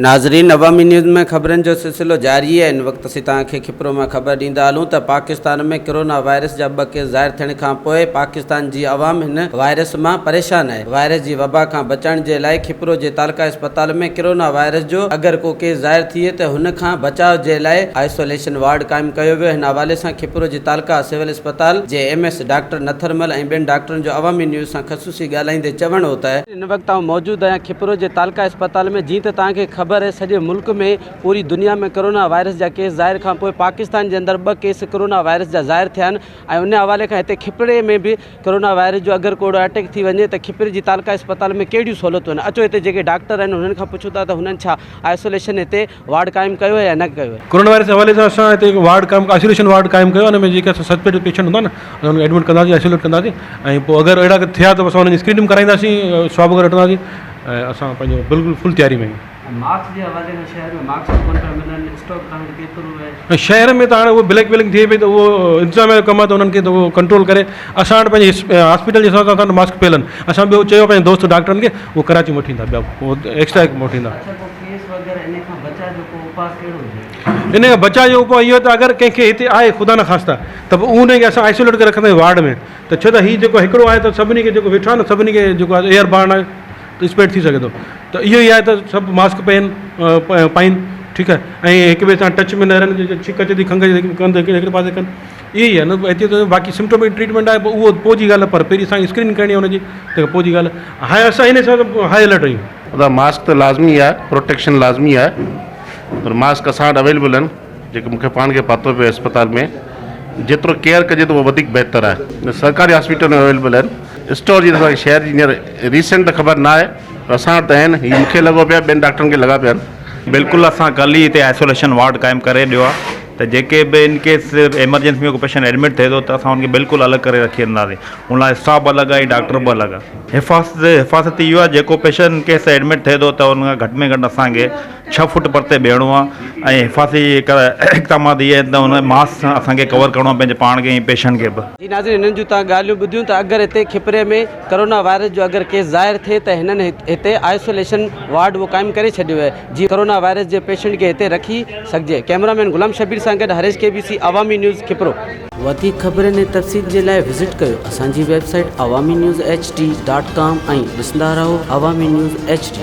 ناظرين عوامي نيوز ۾ خبرن جو سلسلو جاري آهي ان وقت اسين توهان کي کپرو مان خبر ڏيندا هلون ته پاڪستان ۾ ڪرونا وائرس جا ٻه ڪيس ظاهر ٿيڻ کان پوء پاڪستان جي عوام هن وائرس مان پريشان آهي وائرس جي وبا کان بچڻ جي لاء کپرو جي تعلقه اسپتال ۾ ڪرونا وائرس جو اگر ڪو ڪيس ظاهر ٿئي ته هن کان بچاء جي لاء آئسوليشن وارڊ قائم ڪيو ويو هن حوالي سان کپرو جي تعلقه سول اسپتال جي ايم ايس ڊاڪٽر نٿرمل ۽ ٻين ڊاڪٽرن جو عوامي نيوز سان خصوصي ڳالهائيندي چوڻ هو ته هن وقت آئون موجود آهيان کپرو جي تعلقه اسپتال ۾ جيئن ته توهان کي خبر آهي سڄي ملڪ ۾ پوري دنيا ۾ ڪرونا وائرس جا ڪيس ظاهر کان پوء پاڪستان جي اندر ٻه ڪيس ڪرونا وائرس جا ظاهر ٿيا آهن ۽ ان حوالي کان هتي کپري ۾ به ڪرونا وائرس جو اگر ڪو اهڙو اٽيڪ ٿي وڃي ته کپري جي تعلقه اسپتال ۾ ڪهڙيون سهولتون آهن اچو هتي جيڪي ڊاڪٽر آهن انهن کان پڇون ٿا ته هنن ڇا آئسوليشن هتي وارڊ قائم ڪيو آهي يا نه ڪيو آهي. ڪرونا وائرس جي حوالي سان اسان هتي هڪ وارڊ قائم آئسوليشن وارڊ قائم ڪيو آهي ان ۾ جيڪي سسپيڪٽ پيشنٽ هوندا نه اسان انهن کي ايڊمٽ ڪنداسين آئسوليٽ ڪنداسين ۽ پوء اگر اهڙا ٿيا ته اسان انهن جي اسڪريننگ ڪرائينداسين سواب وغيره وٺنداسين ۽ اسان پنهنجو بلڪل فل تياري ۾ آهيون. ماسڪ جي حوالي سان شهر ۾ ماسڪ ڪونه پيا ملن اسٽاڪ توهان وٽ ڪيترو آهي؟ شهر ۾ ته هاڻي اهو بليڪ ميلنگ ٿئي پئي ته اهو انتظاميا جو ڪم آهي ته انهن کي ته اهو ڪنٽرول ڪري اسان وٽ پنهنجي هاسپيٽل جي حساب سان اسان وٽ ماسڪ پيل آهن اسان ٻيو چيو پنهنجي دوست ڊاڪٽرن کي اهو ڪراچي مان وٺي ايندا ٻيا ايڪسٽرا وٺي ايندا. اڇا پوء ڪيس وغيره انهي کان بچاء جو ڪو اپاء ڪهڙو هجي؟ ان کان بچاء جو اپاء اهو آهي ته اگر ڪنهن کي هتي آهي خدا نخواسته ته پوء ان کي اسان آئسوليٽ ڪري رکنداسين وارڊ ۾ ته ڇو ته هي جيڪو هڪڙو آهي ته سڀني کي جيڪو ويٺو آهي نه سڀني کي جيڪو آهي ايئر بارن آهي ته اسپريڊ ٿي سگهي ٿو ته اهو ئي آهي ته سڀ ماسڪ پين پائين ٺيڪ آهي ۽ هڪ ٻئي سان ٽچ ۾ نه رهن ڇڪ اچي ٿي کنگهه اچي ٿي ڪنڌ هڪڙي پاسي ڪن اهو ئي آهي نه احتياط باقي سمپٽوميٽڪ ٽريٽمينٽ آهي پوء اهو پوء جي ڳالهه آهي پر پهرين اسان کي اسڪريننگ ڪرڻي آهي ان جي تنهن کان پوء جي ڳالهه آهي هاڻي اسان هن حساب سان هاء الرٽ آهيون. ادا ماسڪ ته لازمي آهي پروٽيڪشن لازمي آهي پر ماسڪ اسان وٽ اويليبل آهن جيڪي مون کي پاڻ کي پاتو پيو اسپتال ۾ جيترو ڪيئر ڪجي ته اهو وڌيڪ بهتر آهي سرڪاري هاسپيٽل ۾ اويليبل آهن اسٽور جي اسان کي شهر جي هينئر ريسنٽ ته خبر نه آهي پر اسان وٽ ته آهن هي مون کي لڳو پيو آهي ٻين ڊاڪٽرن کي لڳا پيا آهن. بلڪل اسان ڪلهه ئي هتي آئسوليشن وارڊ قائم ڪري ڏيو آهي ته جيڪي به ان ڪيس ايمرجنسي ۾ ڪو پيشنٽ ايڊمٽ ٿئي ٿو ته اسان ان کي بلڪل الڳ ڪري رکي ڇڏنداسين ان لاء اسٽاف به الڳ آهي ڊاڪٽر به الڳ آهي حفاظت حفاظت اهو آهي جيڪو پيشنٽ ان ڪيس ايڊمٽ ٿئي ٿو ته ان کان گهٽ ۾ گهٽ اسان کي ڇهه فوٽ پرتي بيهڻو آهي ۽ حفاظتي اقدامات اهي آهن ته ان ماسڪ سان اسان کي ڪور ڪرڻو آهي پنهنجي پاڻ کي ۽ پيشنٽ کي به. جي ناظرين هنن جون توهان ڳالهيون ٻڌيون ته اگر هتي کپري ۾ ڪرونا وائرس جو اگر ڪيس ظاهر ٿئي ته هنن هتي آئسوليشن وارڊ به قائم ڪري ڇڏيو آهي جيئن ڪرونا وائرس جي پيشنٽ کي هتي رکي سگهجي ڪئميرا مين غلام شبير سان گڏ Harish K B C Awami news Khipro. وڌيڪ خبرن ۽ تفصيل جي لاء وزٽ ڪيو اسان جي website Awami news H D dot com ۽ ڏسندا رهو عوامي نيوز ايڇ ڊي.